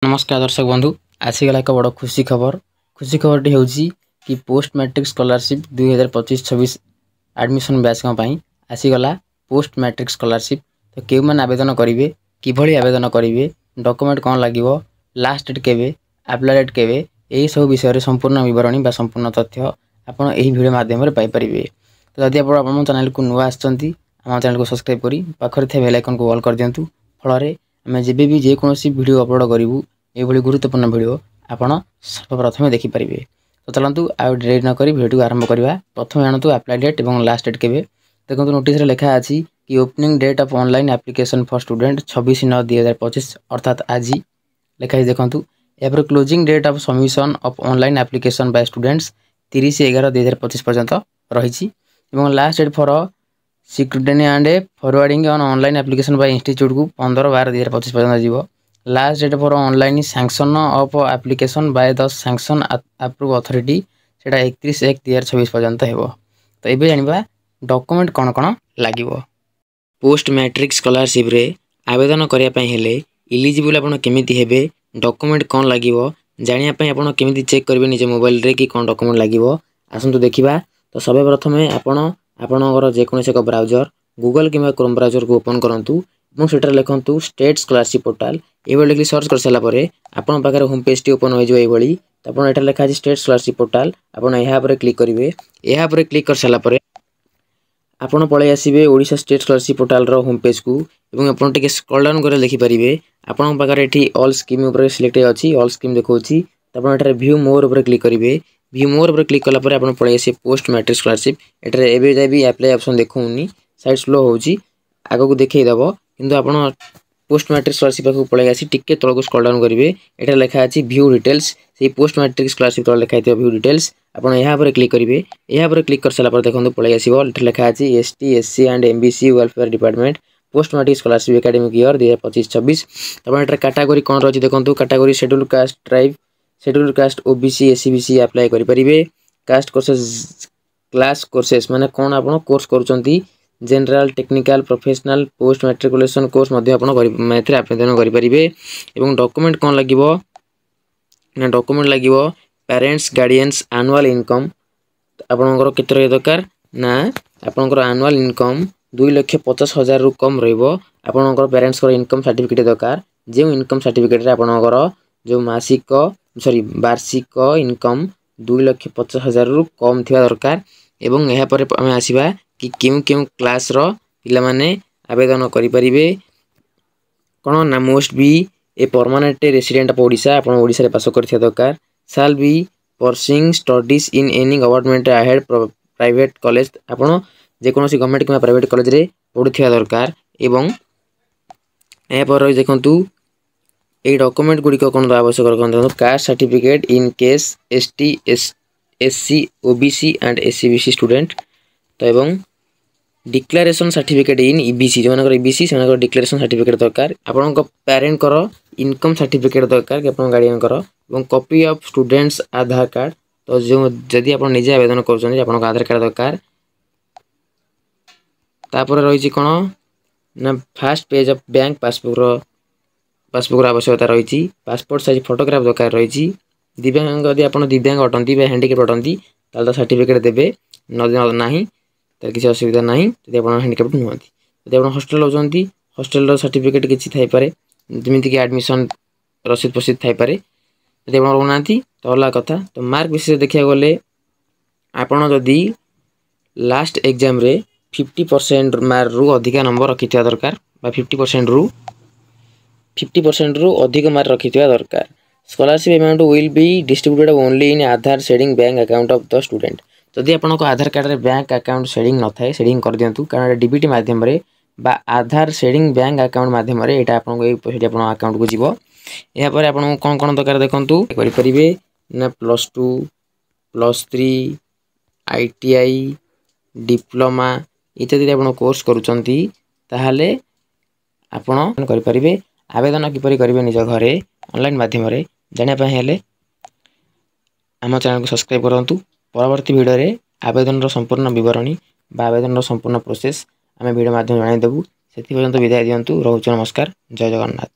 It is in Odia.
ନମସ୍କାର ଦର୍ଶକ ବନ୍ଧୁ, ଆସିଗଲା ଏକ ବଡ଼ ଖୁସି ଖବର। ଖୁସି ଖବରଟି ହେଉଛି କି ପୋଷ୍ଟ ମ୍ୟାଟ୍ରିକ୍ ସ୍କଲାରସିପ୍ 2025-26 ଆଡ଼ମିସନ୍ ବ୍ୟାଚ୍ଙ୍କ ପାଇଁ ଆସିଗଲା ପୋଷ୍ଟ ମ୍ୟାଟ୍ରିକ୍ ସ୍କଲାରସିପ୍। ତ କେଉଁମାନେ ଆବେଦନ କରିବେ, କିଭଳି ଆବେଦନ କରିବେ, ଡକୁମେଣ୍ଟ କ'ଣ ଲାଗିବ, ଲାଷ୍ଟ ଡେଟ୍ କେବେ, ଆପ୍ଲାଏ ଡେଟ୍ କେବେ, ଏହିସବୁ ବିଷୟରେ ସମ୍ପୂର୍ଣ୍ଣ ବିବରଣୀ ବା ସମ୍ପୂର୍ଣ୍ଣ ତଥ୍ୟ ଆପଣ ଏହି ଭିଡ଼ିଓ ମାଧ୍ୟମରେ ପାଇପାରିବେ। ତ ଯଦି ଆପଣ ଆମ ଚ୍ୟାନେଲକୁ ନୂଆ ଆସିଛନ୍ତି, ଆମ ଚ୍ୟାନେଲକୁ ସବସ୍କ୍ରାଇବ୍ କରି ପାଖରେ ଥିବା ବେଲ୍ ଆଇକନ୍କୁ ଅଲ୍ କରିଦିଅନ୍ତୁ। ଫଳରେ ଆମେ ଯେବେ ବି ଯେକୌଣସି ଭିଡ଼ିଓ ଅପଲୋଡ଼ କରିବୁ, ଏଇଭଳି ଗୁରୁତ୍ୱପୂର୍ଣ୍ଣ ଭିଡ଼ିଓ ଆପଣ ସର୍ବପ୍ରଥମେ ଦେଖିପାରିବେ। ତ ଚାଲନ୍ତୁ, ଆଉ ଡେରି ନକରି ଭିଡ଼ିଓଟିକୁ ଆରମ୍ଭ କରିବା। ପ୍ରଥମେ ଜାଣନ୍ତୁ ଆପ୍ଲାଏ ଡେଟ୍ ଏବଂ ଲାଷ୍ଟ ଡେଟ୍ କେବେ। ଦେଖନ୍ତୁ, ନୋଟିସ୍ରେ ଲେଖା ଅଛି କି opening date of online application for student 26/9/2025, ଅର୍ଥାତ୍ ଆଜି ଲେଖା ହେଇଛି ଦେଖନ୍ତୁ। ଏହାପରେ closing date of submission of online application by students 30/11/2025 ପର୍ଯ୍ୟନ୍ତ ରହିଛି ଏବଂ last date for scrutiny and forwarding on online application by ଇନଷ୍ଟିଚ୍ୟୁଟ୍କୁ 15/12/2025 ପର୍ଯ୍ୟନ୍ତ ଯିବ। Last date for online sanction of application by the sanction approve authority ସେଇଟା 31/1/2026 ପର୍ଯ୍ୟନ୍ତ ହେବ। ତ ଏବେ ଜାଣିବା ଡକୁମେଣ୍ଟ କ'ଣ କ'ଣ ଲାଗିବ। ପୋଷ୍ଟ ମ୍ୟାଟ୍ରିକ୍ ସ୍କଲାରସିପ୍ରେ ଆବେଦନ କରିବା ପାଇଁ ହେଲେ ଇଲିଜିବୁଲ୍ ଆପଣ କେମିତି ହେବେ, ଡକୁମେଣ୍ଟ କ'ଣ ଲାଗିବ ଜାଣିବା ପାଇଁ ଆପଣ କେମିତି ଚେକ୍ କରିବେ ନିଜ ମୋବାଇଲରେ କି କ'ଣ ଡକୁମେଣ୍ଟ ଲାଗିବ, ଆସନ୍ତୁ ଦେଖିବା। ତ ସର୍ବପ୍ରଥମେ ଆପଣ ଆପଣଙ୍କର ଯେକୌଣସି ଏକ ବ୍ରାଉଜର, ଗୁଗଲ କିମ୍ବା କ୍ରୋମ୍ ବ୍ରାଉଜରକୁ ଓପନ୍ କରନ୍ତୁ ଏବଂ ସେଠାରେ ଲେଖନ୍ତୁ ଷ୍ଟେଟ୍ ସ୍କଲାରସିପ୍ ପୋର୍ଟାଲ। ଏଇଭଳି ଲେଖି ସର୍ଚ୍ଚ କରିସାରିଲା ପରେ ଆପଣଙ୍କ ପାଖରେ ହୋମ୍ ପେଜ୍ଟି ଓପନ୍ ହୋଇଯିବ ଏଇଭଳି। ତ ଆପଣ ଏଠାରେ ଲେଖା ଅଛି ଷ୍ଟେଟ୍ ସ୍କଲାରସିପ୍ ପୋର୍ଟାଲ, ଆପଣ ଏହା ଉପରେ କ୍ଲିକ୍ କରିବେ। ଏହା ଉପରେ କ୍ଲିକ୍ କରିସାରିଲା ପରେ ଆପଣ ପଳାଇ ଆସିବେ ଓଡ଼ିଶା ଷ୍ଟେଟ୍ ସ୍କଲାରସିପ୍ ପୋର୍ଟାଲର ହୋମ୍ ପେଜ୍କୁ ଏବଂ ଆପଣ ଟିକେ ସ୍କ୍ରଲ୍ ଡାଉନ୍ କରି ଦେଖିପାରିବେ, ଆପଣଙ୍କ ପାଖରେ ଏଠି ଅଲ୍ ସ୍କିମ୍ ଉପରେ ସିଲେକ୍ଟ ଅଛି, ଅଲ୍ ସ୍କିମ୍ ଦେଖାଉଛି। ତ ଆପଣ ଏଠାରେ ଭ୍ୟୁ ମୋର୍ ଉପରେ କ୍ଲିକ୍ କରିବେ। ଭ୍ୟୁ ମୋର୍ ଉପରେ କ୍ଲିକ୍ କଲା ପରେ ଆପଣ ପଳାଇ ଆସିବେ ପୋଷ୍ଟ ମ୍ୟାଟ୍ରିକ୍ ସ୍କଲାରସିପ୍। ଏଠାରେ ଏବେ ଯାଏ ବି ଆପ୍ଲାଏ ଅପସନ୍ ଦେଖାଉନି, ସାଇଟ୍ ସ୍ଲୋ ହେଉଛି, ଆଗକୁ ଦେଖେଇଦେବ। କିନ୍ତୁ ଆପଣ ପୋଷ୍ଟ ମ୍ୟାଟ୍ରିକ୍ ସ୍କଲାରସିପ୍ ପାଖକୁ ପଳାଇ ଆସି ଟିକେ ତଳକୁ ସ୍କ୍ରଲ୍ ଡାଉନ୍ କରିବେ। ଏଠାରେ ଲେଖା ଅଛି ଭ୍ୟୁ ଡିଟେଲ୍ସ। ସେଇ ପୋଷ୍ଟ ମ୍ୟାଟ୍ରିକ୍ ସ୍କଲାରସିପ୍ ତଳେ ଲେଖା ହେଇଥିବ ଭ୍ୟୁ ଡିଟେଲ୍ସ, ଆପଣ ଏହା ଉପରେ କ୍ଲିକ୍ କରିବେ। ଏହା ଉପରେ କ୍ଲିକ୍ କରିସାରିଲା ପରେ ଦେଖନ୍ତୁ ପଳାଇ ଆସିବ, ଏଠାରେ ଲେଖା ଅଛି ST, SC and MBC welfare department, post matric scholarship, academic year 2025-26। ଆପଣ ଏଠାରେ କାଟାଗୋରୀ କ'ଣ ରହିଛି ଦେଖନ୍ତୁ। Category schedule caste tribe, schedule caste, OBC, SEBC apply କରିପାରିବେ। କାଷ୍ଟ କୋର୍ସେସ୍, କ୍ଲାସ୍ କୋର୍ସେସ୍ ମାନେ କ'ଣ ଆପଣ କୋର୍ସ କରୁଛନ୍ତି, general, technical, professional, post matriculation course ମଧ୍ୟ ଆପଣ ଏଥିରେ ଆବେଦନ କରିପାରିବେ। ଏବଂ ଡକୁମେଣ୍ଟ କ'ଣ ଲାଗିବ ନା ଡକୁମେଣ୍ଟ ଲାଗିବ ପ୍ୟାରେଣ୍ଟସ୍ ଗାର୍ଡ଼ିଆନ୍ସ ଆନୁଆଲ୍ ଇନକମ୍ ଆପଣଙ୍କର କେତେ ରହିବା ଦରକାର ନା ଆପଣଙ୍କର ଆନୁଆଲ୍ ଇନକମ୍ 2,50,000ରୁ କମ୍ ରହିବ। ଆପଣଙ୍କର ପ୍ୟାରେଣ୍ଟସ୍ଙ୍କର ଇନକମ୍ ସାର୍ଟିଫିକେଟ୍ ଦରକାର, ଯେଉଁ ଇନକମ୍ ସାର୍ଟିଫିକେଟ୍ରେ ଆପଣଙ୍କର ଯେଉଁ ମାସିକ, ସରି, ବାର୍ଷିକ ଇନକମ୍ 2,50,000ରୁ କମ୍ ଥିବା ଦରକାର। ଏବଂ ଏହାପରେ ଆମେ ଆସିବା କି କେଉଁ କେଉଁ କ୍ଲାସ୍ର ପିଲାମାନେ ଆବେଦନ କରିପାରିବେ। କ'ଣ ନା must be a permanent resident of Odisha, ଆପଣ ଓଡ଼ିଶାରେ ବାସ କରିଥିବା ଦରକାର। Shall be pursuing studies in any government aided private college, ଆପଣ ଯେକୌଣସି ଗଭର୍ଣ୍ଣମେଣ୍ଟ କିମ୍ବା ପ୍ରାଇଭେଟ୍ କଲେଜରେ ପଢ଼ୁଥିବା ଦରକାର। ଏବଂ ଏହାପରେ ରହି ଦେଖନ୍ତୁ, ଏଇ ଡକୁମେଣ୍ଟ ଗୁଡ଼ିକ କ'ଣ ଆବଶ୍ୟକ ଦେଖନ୍ତୁ। Caste certificate in case ST, SC, OBC and SEBC student। ତ ଏବଂ ଡିକ୍ଲାରେସନ୍ ସାର୍ଟିଫିକେଟ୍ ଇନ୍ ଇବିସି, ଯେଉଁମାନଙ୍କର ଇବିସି ସେମାନଙ୍କର ଡିକ୍ଲାରେସନ୍ ସାର୍ଟିଫିକେଟ୍ ଦରକାର। ଆପଣଙ୍କ ପ୍ୟାରେଣ୍ଟଙ୍କର ଇନକମ୍ ସାର୍ଟିଫିକେଟ୍ ଦରକାର କି ଆପଣଙ୍କ ଗାର୍ଡ଼ିଆନଙ୍କର ଏବଂ copy of students Aadhaar card। ତ ଯେଉଁ ଯଦି ଆପଣ ନିଜେ ଆବେଦନ କରୁଛନ୍ତି, ଆପଣଙ୍କ ଆଧାର କାର୍ଡ଼ ଦରକାର। ତାପରେ ରହିଛି କ'ଣ ନା ଫାଷ୍ଟ ପେଜ୍ ଅଫ୍ ବ୍ୟାଙ୍କ ପାସବୁକ୍ର ଆବଶ୍ୟକତା ରହିଛି। ପାସପୋର୍ଟ ସାଇଜ୍ ଫଟୋଗ୍ରାଫ ଦରକାର ରହିଛି। ଦିବ୍ୟାଙ୍ଗ, ଯଦି ଆପଣ ଦିବ୍ୟାଙ୍ଗ ଅଟନ୍ତି ବା ହ୍ୟାଣ୍ଡିକ୍ୟାପ୍ ଅଟନ୍ତି, ତାହେଲେ ତ ସାର୍ଟିଫିକେଟ୍ ଦେବେ, ନାହିଁ ତାହେଲେ କିଛି ଅସୁବିଧା ନାହିଁ। ଯଦି ଆପଣ ହ୍ୟାଣ୍ଡିକ୍ୟାପ୍ଟ ନୁହନ୍ତି, ଯଦି ଆପଣ ହଷ୍ଟେଲ ରହୁଛନ୍ତି, ହଷ୍ଟେଲର ସାର୍ଟିଫିକେଟ୍ କିଛି ଥାଇପାରେ, ଯେମିତିକି ଆଡ଼ମିସନ୍ ରସିଦ ଫସିଦ ଥାଇପାରେ। ଯଦି ଆପଣ ରହୁନାହାନ୍ତି ତ ଅଲଗା କଥା। ତ ମାର୍କ ବିଷୟରେ ଦେଖିବାକୁ ଗଲେ, ଆପଣ ଯଦି ଲାଷ୍ଟ ଏକ୍ଜାମରେ 50% ମାର୍କରୁ ଅଧିକା ନମ୍ବର ରଖିଥିବା ଦରକାର ବା 50%ରୁ ଅଧିକ ମାର୍କ ରଖିଥିବା ଦରକାର। Scholarship amount will be distributed only in Aadhaar seeding bank account of the student। ଯଦି ଆପଣଙ୍କ ଆଧାର କାର୍ଡ଼ରେ ବ୍ୟାଙ୍କ ଆକାଉଣ୍ଟ ସେଡ଼ିଂ ନଥାଏ, ସେଡ଼ିଂ କରିଦିଅନ୍ତୁ, କାରଣ ଏଇଟା ଡିବିଟି ମାଧ୍ୟମରେ ବା ଆଧାର ସେଡ଼ିଂ ବ୍ୟାଙ୍କ ଆକାଉଣ୍ଟ ମାଧ୍ୟମରେ ଏଇଟା ଆପଣଙ୍କ ଏଇ ପଇସାଟି ଆପଣଙ୍କ ଆକାଉଣ୍ଟକୁ ଯିବ। ଏହାପରେ ଆପଣଙ୍କୁ କ'ଣ କ'ଣ ଦରକାର ଦେଖନ୍ତୁ। କରିପାରିବେ ନା +2, +3, ITI, diploma ଇତ୍ୟାଦି ଯଦି ଆପଣ କୋର୍ସ କରୁଛନ୍ତି, ତାହେଲେ ଆପଣ କରିପାରିବେ। ଆବେଦନ କିପରି କରିବେ ନିଜ ଘରେ ଅନଲାଇନ୍ ମାଧ୍ୟମରେ ଜାଣିବା ପାଇଁ ହେଲେ ଆମ ଚ୍ୟାନେଲକୁ ସବସ୍କ୍ରାଇବ୍ କରନ୍ତୁ। ପରବର୍ତ୍ତୀ ଭିଡ଼ିଓରେ ଆବେଦନର ସମ୍ପୂର୍ଣ୍ଣ ବିବରଣୀ ବା ଆବେଦନର ସମ୍ପୂର୍ଣ୍ଣ ପ୍ରୋସେସ୍ ଆମେ ଭିଡ଼ିଓ ମାଧ୍ୟମରେ ଜଣାଇଦେବୁ। ସେଥିପର୍ଯ୍ୟନ୍ତ ବିଦାୟ ଦିଅନ୍ତୁ, ରହୁଛୁ, ନମସ୍କାର, ଜୟ ଜଗନ୍ନାଥ।